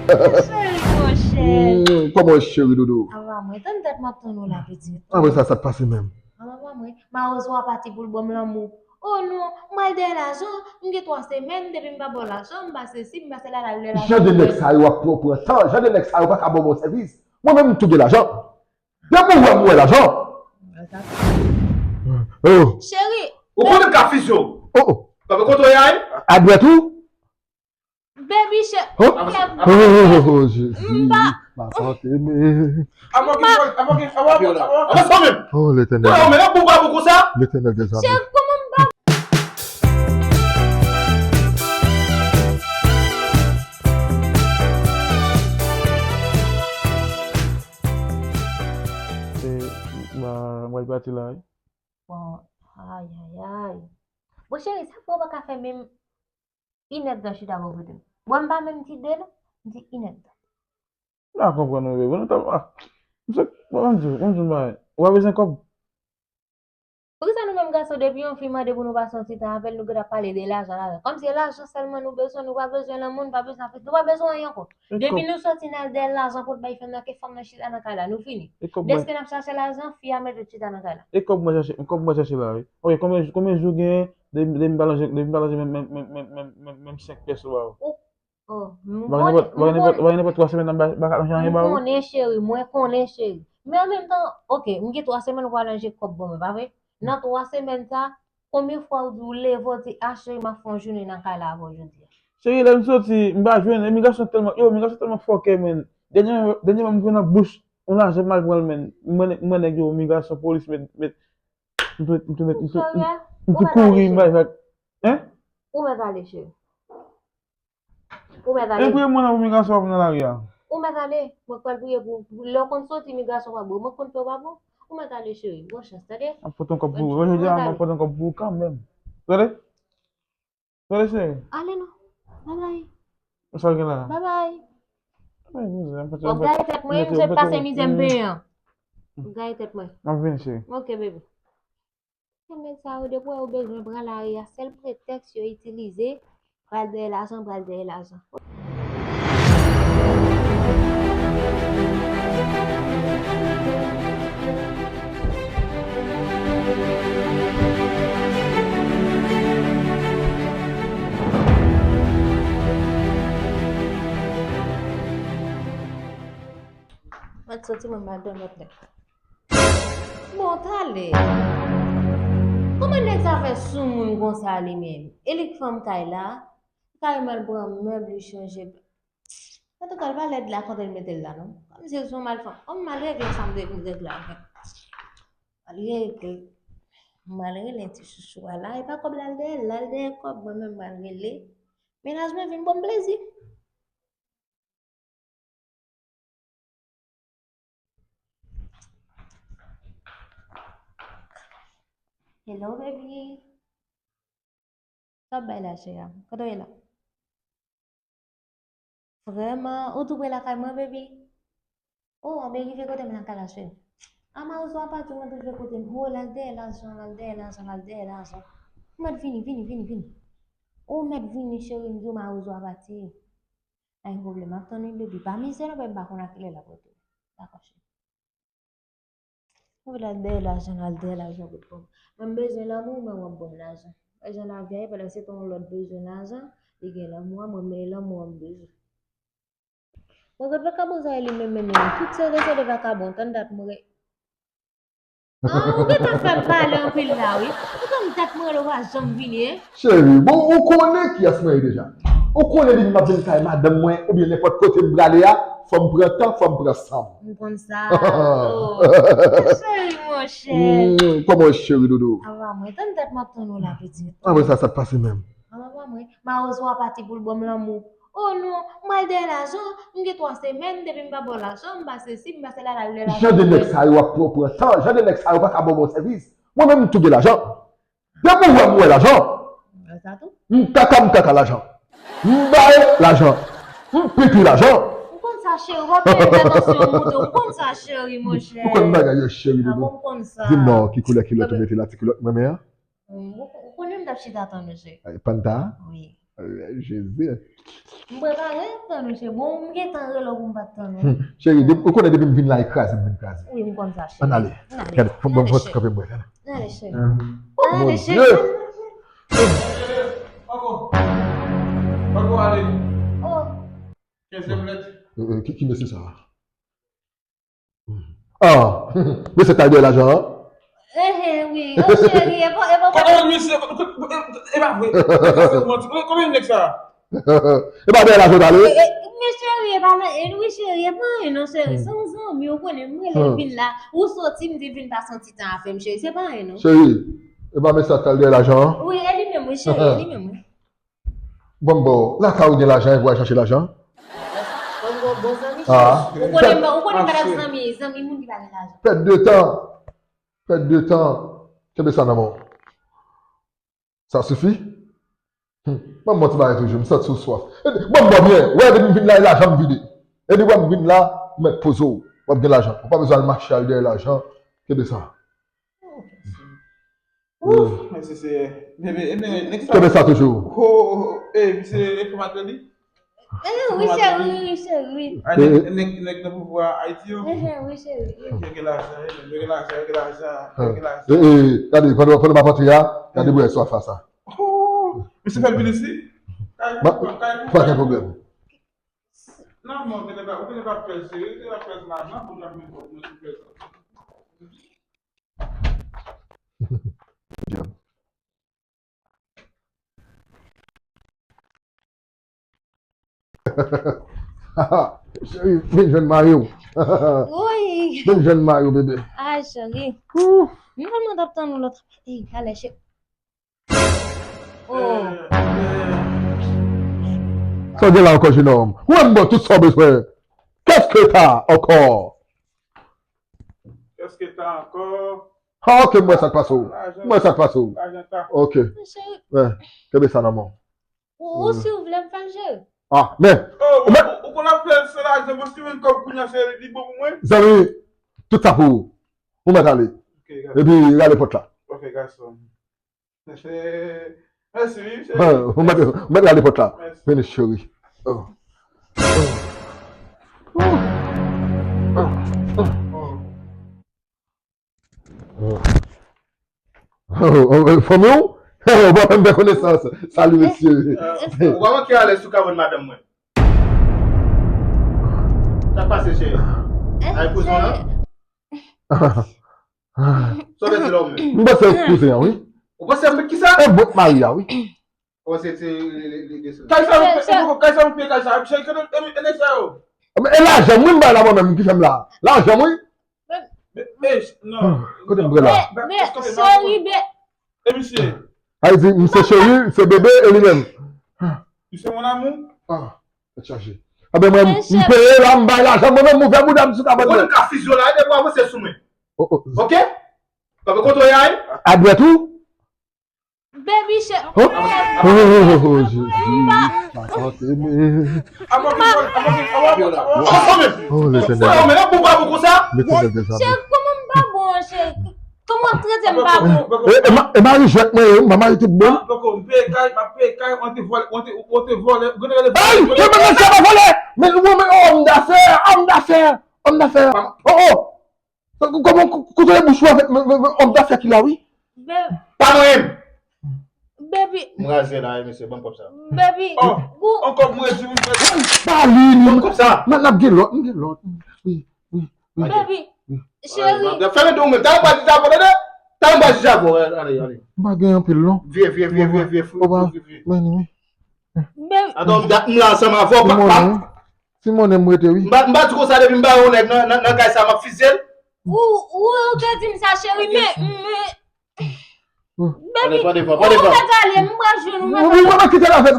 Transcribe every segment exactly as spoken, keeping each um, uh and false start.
Cheri, monchè. Mm, kòman w ye, cheri doudou? Apa mwen, tann dat m ap tann ou la, pitit. Apa sa, sa k pase menm? Apa mwen, mawozo a pati pou l ban m lanmou. Oh non, m al dèyè lajan, m gen twa semèn depi m pa ba w lajan, m pa sesi, m pa sela, l al dèyè lajan. Jan de nèg sa yo ap pran, pran tan, jan de nèg sa yo pa ka ban w bon sèvis. Mwen menm, m tou gen lajan. Depi w wè m wè lajan. Oh. Cheri. Ou konnen m ka fizye w. Oh, oh. Kanpe kote w ye a, wi. Adwèt ou? Baby chè. Oh. Oh, oh, oh, Jezi. M pa. Ma sante men. Avan ki, avan ki, avan, avan, avan, avan sa menm. Oh, Letènel. Non, men yon bouba pou konsa. Letènel dezame. Chè, kòman m pa. E, ba, mwen pati la, wi. Bon, ay, ay, ay. Bon, cheri, sa fè w pa ka fè menm inèdtan chita bò kote m. Bon, m pa menm di de non, m di inèdtan. M pa konprann ou, bebe. Nou ta, ah, misye, bon, ann di, ann di m bagay. Ou pa bezwen kòb? Poukisa nou menm gason, depi yon fi mande pou nou pase yon ti tan avè l, nou gentan pale de lajan, lajan. Kòmsi se lajan sèlman nou bezwen, nou pa bezwen lanmou, nou pa bezwen afè, nou pa bezwen anyen ankò. Depi nou sòti n al dèyè lajan pou n bay fanm nan, ke fanm nan chita nan kay la, nou fini. Dèske n ap chache lajan, fi a mete l chita nan kay la. E kòb mwen chache, kòb mwen chache la, wi. Ok, konbyen, konbyen jou genyen, depi, depi m pa lonje, depi m pa lonje menm, menm, menm senk pyès ou ba ou? Oh, m konnen, m konnen. Bagay nenpòt twa semèn nan, m pa ka ranje anyen ba ou. M konnen, cheri, mwen konnen, cheri. Men an menm tan, ok, m gen twa semèn ou pa ranje kòb ban mwen, pa vre? Nan twa semèn sa, konbyen fwa ou di ou leve ou di, "Ah, cheri, m ap fè yon jounen nan kay la avè w jodi a"? Cheri, lè m soti, m pa jwenn, imigrasyon tèlman, yo, imigrasyon tèlman fòkè, menn. Dènyèman, dènyèman, m jwenn nan bouch, yon lajan m al pran l, menn. M wè nèg, m wè nèg yo, imigrasyon, polis, met, met, m tou, m tou met, m tou, m tou kouri, m pa, hein? Ou mèt ale, cheri. Ou mèt ale. Enprimè mwen nan imigrasyon ap nan lari a. Ou mèt ale. Mwen pral priye pou, pou lè w konn soti imigrasyon pa bon. Mwen konn fè w pa bon. Ou mèt ale, cheri. Bon chans, tande? M ap pote yon kòb pou ou. Jodi a, m ap pote yon kòb pou ou kanmenm. Tande? Tande, cheri? Ale non. Babay. Sa w gen la? Babay. Ay, mizè, m pete. W ap gaye tèt mwen, m sot pase mizè m peye an. W ap gaye tèt mwen. M ap vini, cheri. Ok, bebe. Nèg sa yo, depi w wè yo bezwen pran lari a, sèl pretèks yo itilize, pral dèyè lajan, pral dèyè lajan. Mwen soti, mwen mal dòmi ap nèg. Bon, talè. Kòman nèg sa fè soumoun konsa li menm? E li k fanm kay la, li ka renmen al pran mèb, li chanje. Antouka, l pa lèd la kote l mete l la, non. Kòmsi l se yon malfanm. Kòm m al regle sa m te vin regle avè l. M al regle. M al rele ti chouchou a la. E pa kòb l al dèyè l, l al dèyè kòb, mwen menm m al rele. Mennaj mwen vin ban m plezi. Hello, baby. Sa w ap bay la, cheri a? Kote w ye la? Vrèman? Ou tou pre lakay mwen, baby? Oh, anben rive kote m lakay la, cheri. A, mawozo a pati, ou mèt rive kote m. Oh, l al dèyè lajan, l al dèyè lajan, l al dèyè lajan. Ou mèt vini, vini, vini, vini. Ou mèt vini, cheri, m di w mawozo a pati. Pa gen pwoblèm, m ap tann ou, baby. Pa mizè non, paske m pa konn a kilè l ap retounen. Dakò, cheri. Ou vle al dèyè lajan, al dèyè lajan bout kòb. Mwen m bezwen lanmou, mwen w ap ban m lajan. Wè jan lavi a ye, pandan se tan yon lòt bezwen lajan, li gen lanmou a, mwen men lanmou a m bezwen. Mwen ret vakabon sa li menm menm menm. Tout se rezo de vakabon, tann dat mwen re- Ah, ou gentan fè m pale anpil la, wi. Ou konn dat mwen rele w pa janm vini, hein? Cheri, bon, ou konnen kiyès mwen ye deja. Ou konnen depi m ap vin kay madanm mwen, oubyen nenpòt kote m prale a, fò m pran tan, fò m pran san m. M konn sa. Oh. Cheri, monchè. Mm, kòman w ye, cheri doudou? Apa mwen, tann dat m ap tann ou la, pitit. Apa sa, sa k pase menm? Apa mwen, mawozo a pati pou l ban m lanmou. Oh non, m al dèyè lajan, m gen twa semèn depi m pa ba w lajan, m pa sesi, m pa sela, l al dèyè lajan. Jan de nèg sa yo ap pran, pran tan, jan de nèg sa yo pa ka ban w bon sèvis. Mwen menm, m tou gen lajan. Depi w wè m wè lajan. M kaka, m kaka lajan. M bay lajan. M pipi lajan. Ou konn sa, cheri, w ap peye atansyon, monte, ou konn sa, cheri, monchè. Ou konn bagay yo, cheri, ah, bon, m konn sa. Di m non, ki koulè kilòt ou mete la, ti kilòt mwen men an? Ou, ou konnen m t ap chita tann ou, cheri. Ay, panta? Wi. Ay, Jezi. M prepare tann ou, cheri. Bon, m gentan rele w pou m pa t tann ou. Hmm. Cheri, depi, ou konnen depi m vin la, e kraze m vin kraze. Wi, m konn sa, cheri. Ann ale. Ann ale. Gade, fò m, fò m kanpe m bwè. Ann ale, cheri. Ann ale, cheri. Pako. Pako ale. Oh. Kenzyèm lèt. Euh, euh, ki, ki mesye sa? Ah, mesye k t al dèyè lajan an? Enhen, wi. Oh, cheri, e pa, e pa... Kòman mesye, e pa vre. Konbyen nèg sa? E pa dèyè lajan w t ale? E, e, men cheri, e pa nan, e wi, cheri, e pa anyen non, cheri. Se yon zanmi, ou konnen, m rele l vin la. Ou soti, m di l vin pase yon ti tan avè m, cheri. Se pa anyen non. Cheri, e pa mesye k t al dèyè lajan an? Wi, e li menm, wi, cheri, e li menm, wi. Bon, bon, lakay ou gen lajan, e pou al chache lajan? Bon, bon, bon zanmi, cheri. Ou konnen, ou konnen m pa t ap zanmi, zanmi moun ki pa gen lajan. Pèt de tan. Pèt de tan. Kenbe sa nan men w. Sa sifi? Hmm. Ban m yon ti bagay toujou, m santi w swaf. Epi, ban m bò byen. Wè, depi m vin la, e lajan m vide. Epi, wè, m vin la, ou mèt poze w. W ap gen lajan. Ou pa bezwen al mache al dèyè lajan. Kenbe sa. Ouf, mèsi Seyè. Bebe, e nèg, nèg sa. Kenbe sa toujou. Oh, e, misye enfòmatè li? Eh, wi, cheri, wi, cheri. Ah, nèg, nèg, nèg nan pouvwa Ayiti yo. Eh, wi, cheri. Yo gen lajan, yo gen lajan, yo gen lajan, yo gen lajan. Eh, eh, gade, pandan, pandan m ap antre a, gade bwè swafa sa. Oh, misye fè l vin isi. Kay, kay, pa gen pwoblèm. Non, non, ou genlè pa, ou genlè pa pèl, cheri, ou genlè pa pèl nan, nan, pou jan mwen, mwen sou pèl sa. Dyab. Cheri, vin jwenn mari w. Woy! Vin jwenn mari w, bebe. Ay, cheri. Ouf. M tèlman t ap tann ou lòt. Ey, talè, cheri. Oh. Sa w gen la ankò, jenòm? Ou menm bon tout sa w bezwen. Qu'est-ce que t'as encore? Qu'est-ce que t'as encore? Ah, ok, m wè sa k pase w. M wè sa k pase w. Ok. Cheri. Kenbe sa nan men w. Ou, ou si w vle m fè l, cheri. Ah, men. Oh, ou, ou konn ap fè l san lajan, bon, si mwen kòb kounye a, se li bon pou mwen. Zanmi, tout sa pou ou. Ou mèt ale. Ok, gason. Epi, rale pòt la. Ok, gason. Mèsi, mèsi, wi, cheri. Ah, ou mèt, ou mèt rale pòt la. Mèsi. Vini, cheri. Oh. Oh. Oh. Oh. Oh, oh, oh, fanmi w? Oh, ou pa menm fè konesans. Salut, mesye. Euh, ou pa manke alèz sou kabann madanm mwen. Sa k pase, cheri? Ay, kouzen an? Sa w vle di la ou menm? M panse kouzen an, wi. Ou panse m ki sa? E bòt mari a, wi. Ou panse se li, li, li, li, li. Kay sa nou peye, kay sa nou peye, kay sa, cheri, kote, e, e nèg sa yo? E lajan mwen m bay la mwen menm ki fè m la. Lajan mwen. Men, men, men, non. Kote m pran la? Men, men, cheri, men. E misye? A di, misye cheri, se bebe, e li menm. Misye mon amour. Ah, tèt chaje. A ben mwen, m peye la, m bay lajan, mwen menm m ouvè bouda m sou kabann mwen. Ou konn ka fizye w la, e depi w avanse sou mwen. Oh, oh. Ok? Kanpe kote w ye a, wi. Adwèt ou? Baby, chè. Oh, oh, oh, oh, Jezi, pa tante, men. Oh, Letènèl. Letènèl deja. Chè, kòman m pa bon, chè? Kòman w ap trete m pa bon? E, e ma-, e mari jwèt mwen ye, m pa mari tout bon. Poko, m peye kay, m ap peye kay, ou te vòlè, ou te, ou te vòlè, ou te vòlè. Ey, men, men, men, sa pa vòlè. Men, men, men, homme d'affaires, homme d'affaires, homme d'affaires. Oh, oh. Kòman, kote bouch ou avèk, men, men, men, homme d'affaires ki la, wi. Pa manyen m. Baby. M raze la, wi, mesye, ban m kòb sa. Baby. Oh, on kòb mwen di ou. Pa li, li. Ban m kòb sa. N ap gen lòt, m gen lòt. Wi, wi, wi. Baby. Cheri. Fèmen do ou menm. Talè m pa di sa pou tande. Talè m pa di sa pou, ale, ale. M pa gen anpil, non. Vye, vye, vye, vye, vye, fou, vye, vye. Baby. Atann, m la ansanm avè w, pa, pa. Ti monnen m rete, wi. M pa, m pa di konsa depi m ba yon nèg nan, nan, nan kay sa, m ap fizye l. Ou, ou, ou te di m sa, cheri, men, men. Baby, ou mèt ale, m pral jwenn ou, mèt ale. Ou mèt kite l avè l.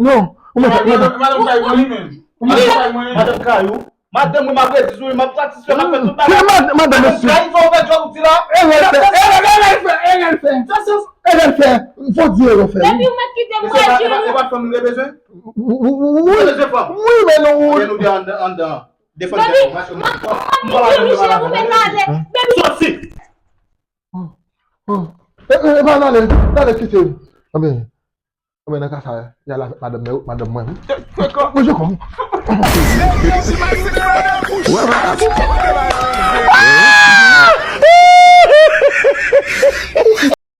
Non, ou mèt ale. Madanm kay mwen li menm. Madanm kay mwen. Madanm kay ou. Madanm mwen, m ap redi sou li, m ap satisfè, m ap fè tout bagay. Madanm, mesye. Kay fè ou fè djòb ou di la. Erè l fè, erè l fè, erè l fè. Erè l fè. Fò di erè fè, wi. Depi ou mèt kite m, pral jwenn ou. E pa fanm li bezwen? Wi, wi, wi. Wi, men non, wi. Anben nou de anndan, anndan. Defann tèt ou, mache. M pa pale de madanm mwen. Soti. E, e, e, pa n ale, n ale kite m. Anben. Mwen nan ka sa, y al avèk madanm mwen, madanm mwen. Fè kò. Mwen je kon. Wè, wè,